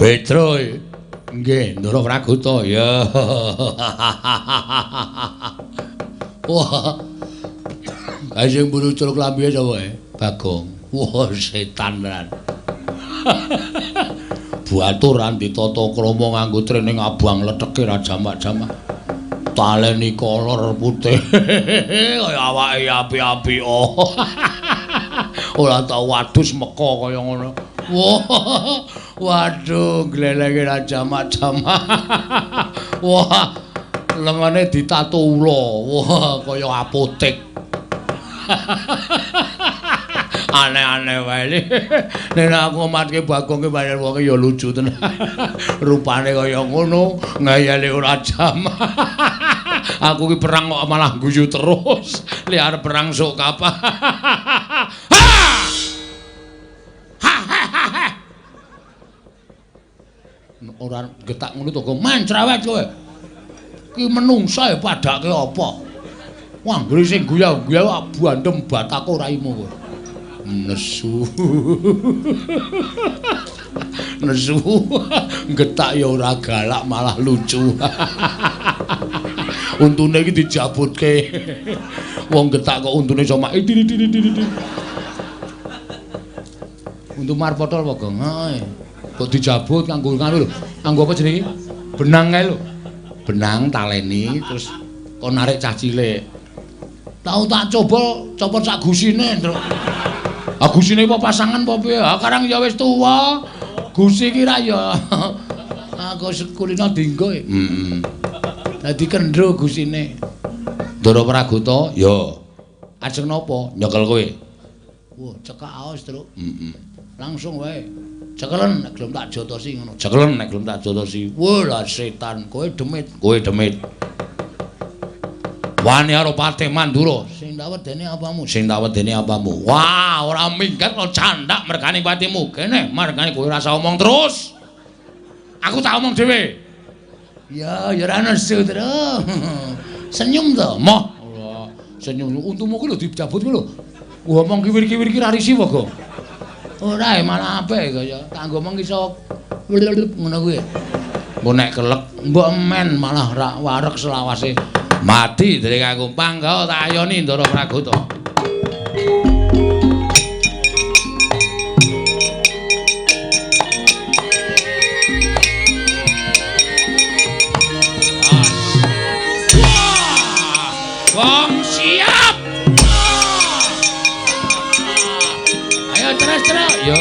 Petro. Nggih, Ndara Pragota. Ya. Wah. Kae sing mburu culuk lambihe sapa e? Bagong. Wah, setan tenan. Baturan ditata krama nganggo trening abang leteke ra jamak-jamak. Taleni kolor putih. Kaya awake api-api. Oh. Ora tau adus meka kaya ngono. Wah. Waduh, glelenge ra jamak-jamak. Wah, lengene ditato ula. Wah, kaya apotek. Aneh-aneh wae. Nek aku matke Bagong ki pancen wonge ya lucu tenan. Rupane kaya ngono, ngayale ora jamak. Aku ki perang kok malah guyu terus. Li arep perang sok kapan. Ora getak ngono to, mancrawet kowe. Ki menungsa ya padake apa? Wah, anggere sing guya-guya bandem batako raimu kowe. Nesu. Nesu. Getak ya ora galak malah lucu. Untune iki dijabutke. Wong getak kok untune iso mak diri diri diri. Untu marpotol apa, Gong? Heeh. Kok dijabut kanggo nganu lho. Kanggo apa jenenge? Benang kae lho. Benang taleni terus kon narik cah cilik. Tau tak coba copot sak gusine, Ndruk. Ah gusine apa pasangan apa piye? Ah karang ya wis tuwa. Gusi ki ra ya. Aku sekulino dinggo. Heeh. Dadi kendro gusine. Ndara Pragota, ya. Ajeng napa? Nyekel kowe. Wah, cekak aos, Truk. Heeh. Langsung wae. Cekelen nek gelem tak jotosi ngono. Cekelen nek gelem tak jotosi. Wah, lah setan, kowe demit. Kowe demit. Wani karo Patih Mandura. Sing tak wedeni apamu? Sing tak wedeni apamu? Wah, ora minggat kok candak mergane patimu. Kene mergane kowe ora usah omong terus. Aku tak omong dhewe. Ya, ya ora nesu, Truk. Senyum to? Moh. Allah, senyum. Untumu ki lho dijabut ku lho. Ngomong kiwir-kiwir ki ra risi apa, Gong? Ora, malah apik kaya kanggo omong iso ngono kuwi. Engko nek kelek mbok men malah ra wareg selawase. Mati dening aku pangga tak ayoni Ndara Pragota. Wong siap. Ayo terus terus. Yo.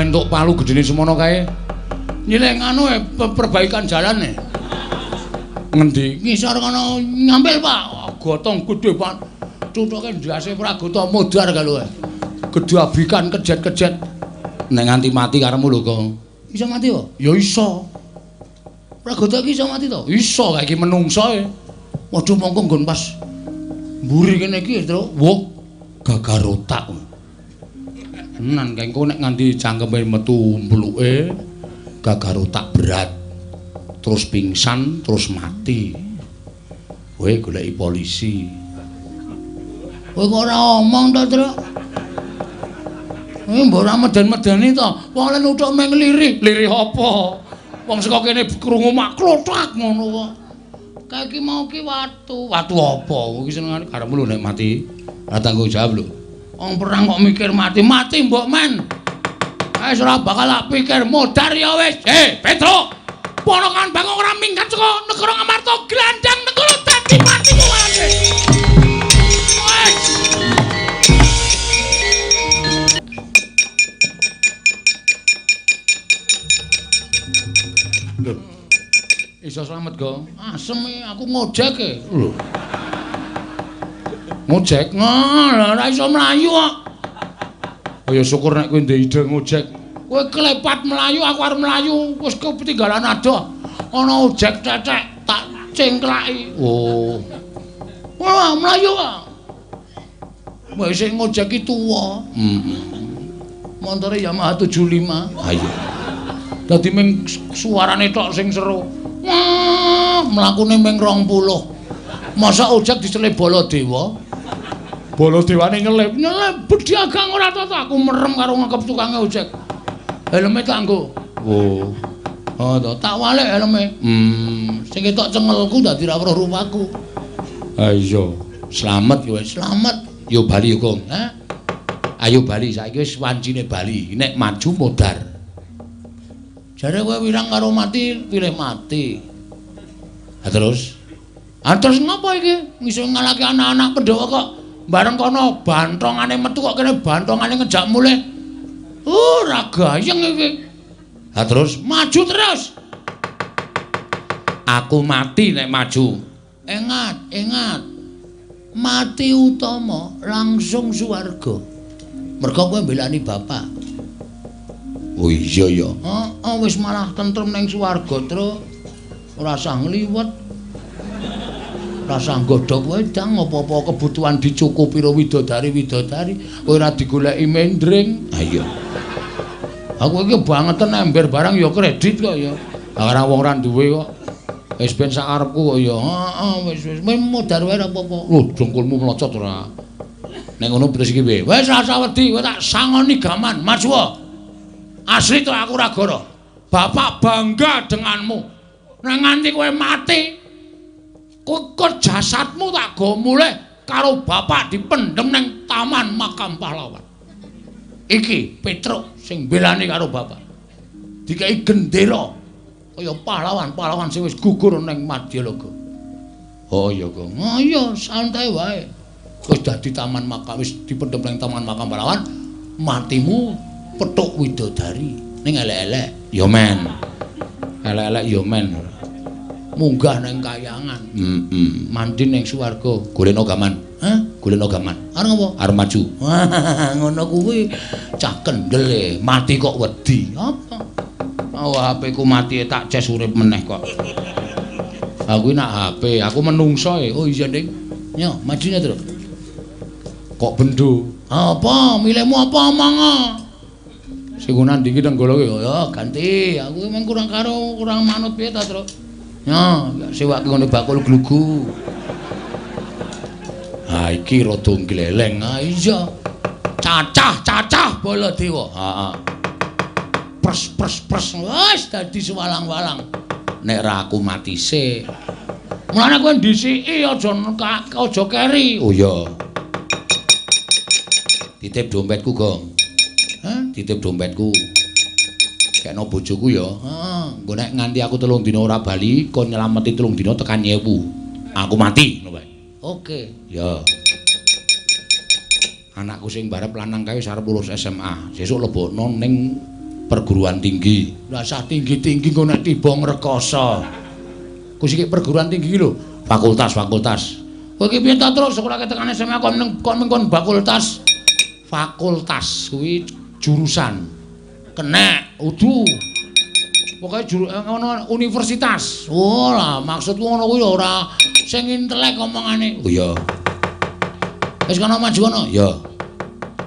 Entuk palu gedene semono kae. Nyileh nganu perbaikan jalan e. Ngendi? Ngisor kono nyampil, Pak. Gotong gedhe, Pak. Cuthuke ndase Pragota modar kae lho. Gedhe abikan kejet-kejet. Nek nganti mati karepmu lho, Kong. Iso mati apa? Ya iso. Pragota iki iso mati to? Iso, kae iki menungso e. Waduh mongko nggon pas mburi kene iki, Truk. Wah, gagar otak. Tenan kae engko nek nganti cangkeme metu mbluke gagar otak berat. Terus pingsan, terus mati. Kowe goleki polisi. Kowe kok ora omong to, Truk? Kowe mbok ora meden-medeni to. Wong lek nuthuk meng lirih, lirih apa? Wong saka kene krungu mak klothak ngono kok. Kae iki mau ki watu. Watu apa? Iki senengane karepmu lho nek mati. Ora tanggung jawab lho. Wong perang kok mikir mati, mati mbok men. Wis ora bakal tak pikir modar ya wis. Hei, Petro. Ponokan Bagong ora minggat saka negara Ngamarta, glandang negara dadi matimu wae. Wis. Iso slamet, Gong. Asem aku ngojek e. Lho. Ngojek? Ngono, ora iso mlayu kok. Oh ya syukur nek kowe ndek ide ngojek. Kowe klepat mlayu, aku arep mlayu, wis ketinggalan adoh. Ana ojek cecek tak cengklaki. Oh. Wah, mlayu kok. Wis sing ngojek ki tuwa. Heeh. Montore Yamaha 75. Ha iya. Dadi ming suarane tok sing seru. Wah, mlakune ming 20. Masa ojek diselip Baladewa? Baladewane nyelip, nyelip bediagang ora tata. Aku merem karo ngekep tukange ojek. Helme tak nggo. Oh. Oh to, tak walik helme. Sing ketok cengelku dadi ra weruh rupaku. Ha iya, slamet kowe, slamet. Yo bali yo, Gong. Hah? Ayo bali saiki wis wancine bali. Nek maju modar. Jare kowe wirang karo mati, pilih mati. Ha terus? Ha terus ngopo iki? Iso ngalahke anak-anak Pandhawa kok bareng kono bantongane metu kok kene bantongane ngejak mulih. Ora gayeng iki. Ha terus maju terus. Aku mati nek maju. Ingat, ingat. Mati utama langsung swarga. Mergo kowe mbelani bapak. Oh iya ya. Heeh, wis malah tentrem ning swarga, Truk. Ora usah ngliwet. Ora usah nggodhog wedang, apa-apa kebutuhan dicukupi karo widodari-widodari, kowe ora digoleki mendring. Ha iya. Aku iki bangeten ember barang ya kredit kok ya. Lah ora wong ora duwe kok. Wis ben sak karepku kok ya. Heeh, wis wis modar wae ora apa-apa. Lho, dengkulmu mlocot ora. Nek ngono terus iki piye? Wis ora usah wedi, kowe tak sangoni gaman, maju. Asli to aku ora goro. Bapak bangga denganmu. Nek nganti kowe mati, kok jasadmu tak go mulih karo bapak dipendhem ning taman makam pahlawan. Iki Petruk sing mbelani karo bapak. Dikai gendera kaya pahlawan-pahlawan sing wis gugur ning Madyalaga. Oh iya, Gong. Oh iya, santai wae. Wis dadi taman makam, wis dipendhem ning taman makam pahlawan, matimu petuk widodari ning elek-elek. Ya men. Elek-elek ya men. Munggah ning kayangan. Heeh. Mandi ning swarga. Golekno gaman. Hah? Golekno gaman. Arep ngopo? Arep maju. Ngono kuwi cah kendel e, mati kok wedi. Apa? Oh, HP ku mati tak ces urip meneh kok. Aku nak HP, aku menungso e. Oh iya, Ding. Yo, majunya terus. Kok bendo? Apa? Milihmu apa omong? Sing ngono ndi iki Nenggala ki? Ya ganti. Aku emang kurang karo kurang manut piye ta, Truk? Yo, sewake ngene bakul glugu. Ha iki rada gleleng. Ha iya. Cacah-cacah Baladewa. Heeh. Pres pres pres wis dadi sewalang-walang. Nek ra aku mati sik. Mulane kowe ndhisiki aja aja keri. Oh iya. Titip dompetku, Gong. Hah? Titip dompetku. Kekno bojoku ya. Heeh, engko nek nganti aku 3 dina ora bali, kon nyelameti 3 dina tekan 1000. Aku mati ngono wae. Oke. Ya. Anakku sing barep lanang kae wis arep lulus SMA. Sesuk lebokno ning perguruan tinggi. Lah sah tinggi-tinggi engko nek tiba ngrekoso. Ku siki perguruan tinggi lho, fakultas-fakultas. Kowe iki piye ta terus sekolahke tekan SMA kon ning kon fakultas. Fakultas kuwi jurusan. Kenek, udu. Pokoke ngono universitas. Oh lah, maksudku ngono kuwi ora sing intelek omongane. Oh iya. Wis kono maju kono. Ya.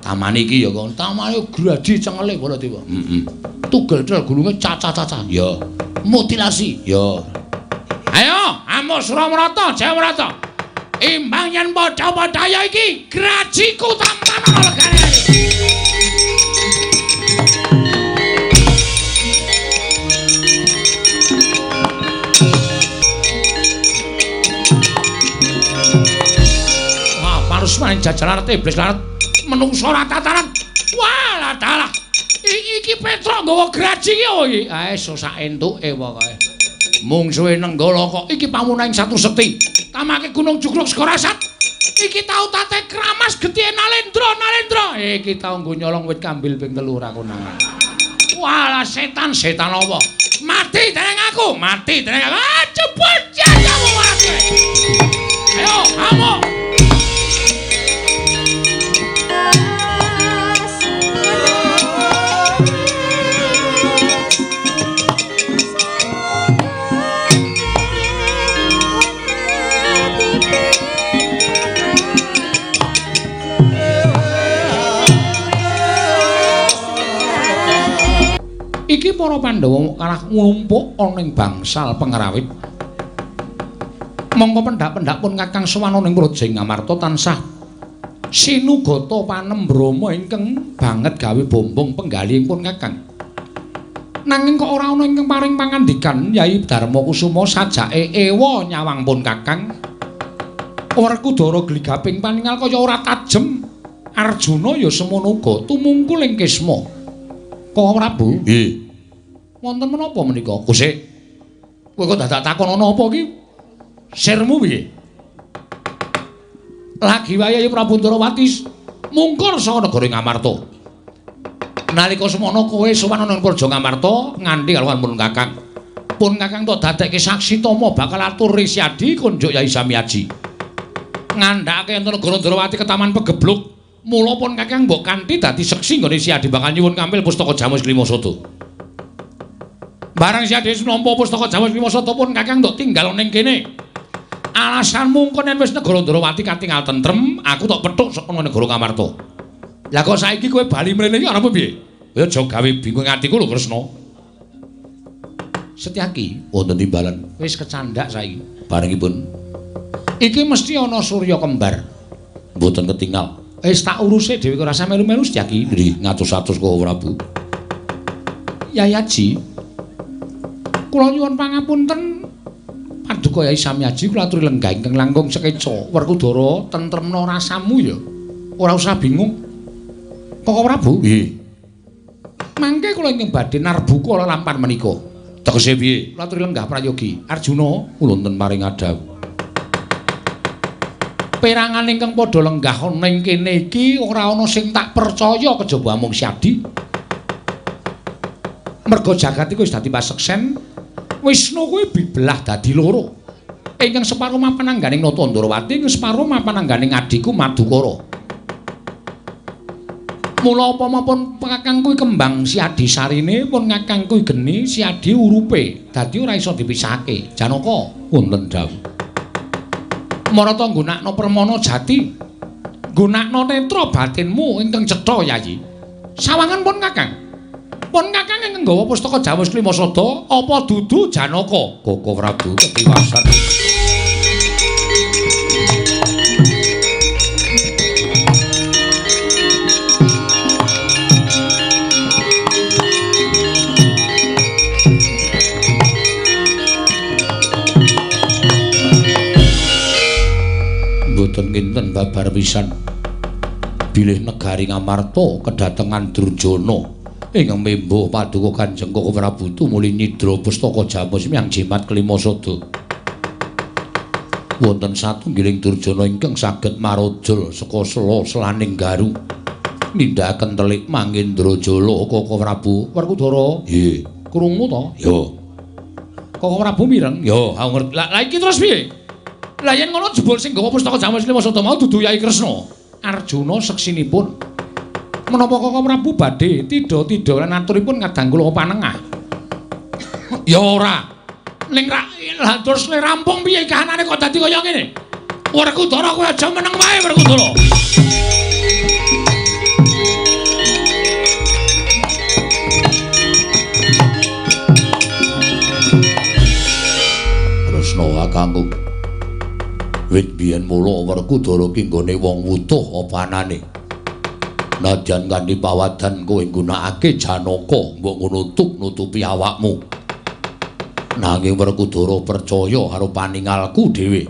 Taman iki ya kono. Tamane gradi cengele Baladewa. Heeh. Tugel tel gulunge cacah-cacah. Ya. Mutilasi. Ya. Ayo, Amo Suramrata, Jayamrata. Imbang yen padha-padha ya iki grajiku tampan legane. Wah, parusman jajaran iblis larat menungso rata taran. Wah, lah dalah. Iki Petruk nggawa graji iki apa iki? Ah, sak entuke pokoke. Mungsuhe Nenggala kok iki pamunaing satu sekti. Tamake Gunung Jugruk Segara Sat. Iki tau tate kramas getihe Nalendra, Nalendra. Iki tau nggo nyolong wit kambil ping 3 ora konangan. Walah setan, setan apa? Mati dening aku, mati dening aku. Aduh. Jebul jajamu wae. Ayo, amuk. Iki para Pandhawa kalah nglumpuk ana ing bangsal pengrawit. Mongko pendhak-pendhak pun Kakang sowan ana ing Praja Ngamarta tansah sinugata panembrama ingkang banget gawe bombong penggalih pun Kakang. Nanging kok ora ana ingkang paring pangandikan Yai Darma Kusuma sajake ewa nyawang pun Kakang. Werkudara gligaping paningal kaya ora tajem. Arjuna ya semono uga tumungkul ing Kisma. Kok Prabu? Nggih. Wonten menapa menika? Gusik. Kowe kok dadak takon ana apa iki? Sirmu piye? Lagi wayahe Prabu Ndrawati mungkur saka negara Ngamarta. Nalika semono kowe sowan ana ing Praja Ngamarta nganti kaluwan pun Kakang. Pun Kakang tok dadekke saksi tama bakal atur Risyadi konjuk Yai Samiaji. Ngandhakake enten negara Ndrawati ketaman pegebluk. Mula pun Kakang mbok kanthi dadi seksi nggone Siadi bakal nyuwun kampil pustaka Jamus Klima Sada. Barang Siadi wis nampa pustaka Jamus Klima Sada pun Kakang ndok tinggal ning kene. Alasan mungkon yen wis negara Ndrawati katingal tentrem, aku tok pethuk saka negara Ngamarta. Lah kok saiki kowe bali mrene iki arep piye? Ya aja gawe bingung atiku lho Kresna. Setyaki wonten timbalan wis kecandak saiki. Barengipun iki mesti ana surya kembar. Mboten ketingal. Wis tak uruse dhewe ora usah melu-melu Setyaki. Nggih, ngatus-atus kok Prabu. Yayaji. Kula nyuwun pangapunten paduka Yai Samyaji kula aturi lenggah ingkang langkung sekeca. Werkudara tentremna rasamu ya. Ora usah bingung. Koko Prabu? Nggih. Mangke kula ingkang badhe narbuka lelampan menika. Tegese piye? Kula aturi lenggah prayogi. Arjuna wonten paring adhawuh. Perangan ingkang padha lenggah ana ing kene iki ora ana sing tak percaya kejaba amung Siadi. Merga jagat iku wis dadi paseksen, Wisnu kuwi dibelah dadi loro. Ingkang separo mapan angganing Nata Ndrawati, ingkang separo mapan angganing adhiku Madukara. Mula apa mapun Kakang kuwi kembang Siadi sarine, pun Kakang kuwi geni Siadi urupe, dadi ora iso dipisahake. Janaka wonten dawuh. Marata nggunakno permana jati, nggunakno netra batinmu ingkang cetha Yayi. Sawangan pun Kakang. Pun Kakang ingkang nggawa pustaka Jamus Klima Sada apa dudu Janaka? Koko Prabu ketiwasan. Mboten kinten babar pisan bilih negari Ngamarta kedatengan Durjana ingkang membuh paduka Kanjeng Koko Prabu tumuli nyidra pustaka Jamus miyang jimat kelima sada. Wonten satunggiling Durjana ingkang saged marojol saka sela-selaning garu nindakaken telik Mangendrajala Koko Prabu. Werkudara, nggih, krungu to? Ya. Koko Prabu mireng? Ya, aku ngerti. Lah iki terus piye? Lah yen ngono jebul sing nggawa pustaka Jamus Klima Sada mau dudu Yai Kresna. Arjuna seksinipun. Menapa Koko Prabu badhe tidha-tidha lan aturipun kadang kula panengah? Ya ora. Ning lah terus le rampung piye kahanane kok dadi kaya ngene? Werkudara kowe aja meneng wae Werkudara. Kresna kakangku. Wit biyen mula Werkudara ki nggone wong wutuh apa anane. Nadyan kanthi pawadan kowe nggunakake Janaka mbok ngono tuk nutupi awakmu. Nanging Werkudara percaya karo paningalku dhewe.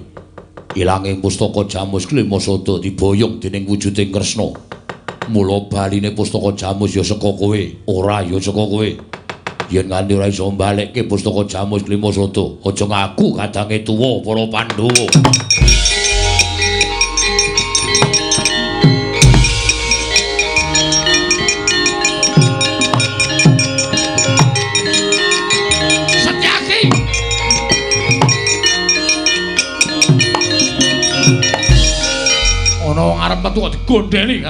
Ilanging pustaka Jamus Klima Sada diboyong dening wujuding Kresna. Mula baline pustaka Jamus ya saka kowe, ora ya saka kowe. Yen nganti ora iso mbalekke pustaka Jamus Klima Sada, aja ngaku kadange tuwa para Pandhawa. Setyaki. metu kok digondeli.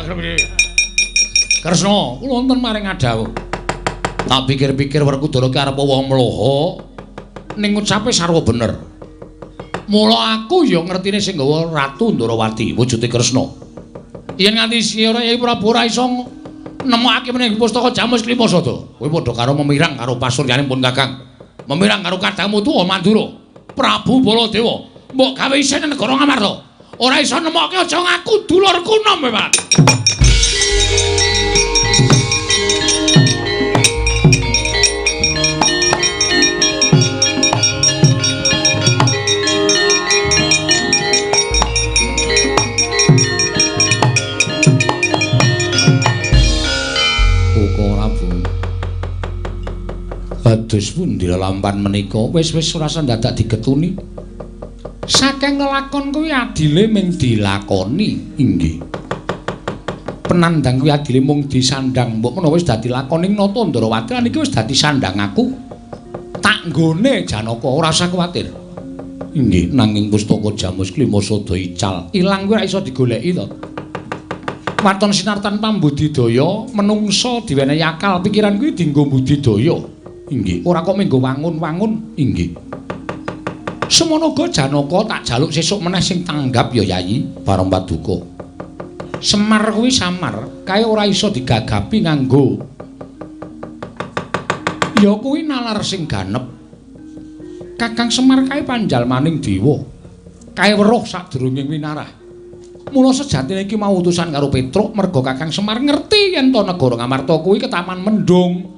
Kresna, kula wonten maring adhawuh. Tak pikir-pikir Werkudara ki arep wong mloha ning ngucape sarwa bener. Mula aku ya ngertine sing nggawa Ratu Ndorowati wujude Kresna. Yen nganti Kyai Prabu ora iso nemokake meneh pustaka Jamus Klimasada. Kowe padha karo memirang karo pasuryane pun Kakang. Memirang karo kadangmu tuwa Mandura. Prabu Baladewa mbok gawe isin negara Ngamarta. Ora iso nemokke aja ngaku dulurku nom kowe, Pak. Kados pundi lelampan menika wis-wis ora dadak digetuni. Saking lelakon kuwi adile mung dilakoni. Inggih. Penandang kuwi adile mung disandang. Mbok menawa wis dadi lakoning Nata Ndorowati lan iki wis dadi sandang aku. Tak nggone Janaka ora usah kuwatir. Inggih, nanging pustaka Jamus Klimasada ical. Ilang kuwi ora iso digoleki to. Waton sinartan pambudidaya menungsa diwenehi akal pikiran kuwi dienggo budidaya. Inggih, ora kok menggo wangun-wangun. Inggih. Semono uga Janaka tak jaluk sesuk meneh sing tanggap ya Yayi Bareng Paduka. Semar kuwi samar, kae ora iso digagapi nganggo. Ya kuwi nalar sing ganep. Kakang Semar kae panjalmaning dewa. Kae weruh sadurunge winarah. Mula sejatine iki mau utusan karo Petruk merga Kakang Semar ngerti yen to negara Ngamarta kuwi ketaman mendung.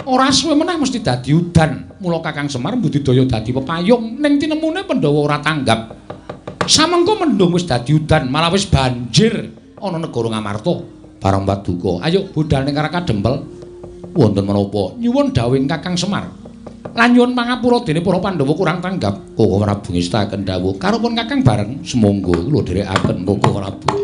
Ora suwe meneh mesti dadi udan. Mula Kakang Semar mbudidaya dadi pepayung ning tinemune Pandhawa ora tanggap. Samengko mendung wis dadi udan, malah wis banjir ana negara Ngamarta. Bareng Paduka, ayo budal ning Karakadempel. Wonten menapa? Nyuwun dawuhing Kakang Semar. Lan nyuwun pangapura dene para Pandhawa kurang tanggap. Koko Prabu ngestakaken dawuh. Karopun Kakang bareng, sumangga kula dherekaken Koko Prabu.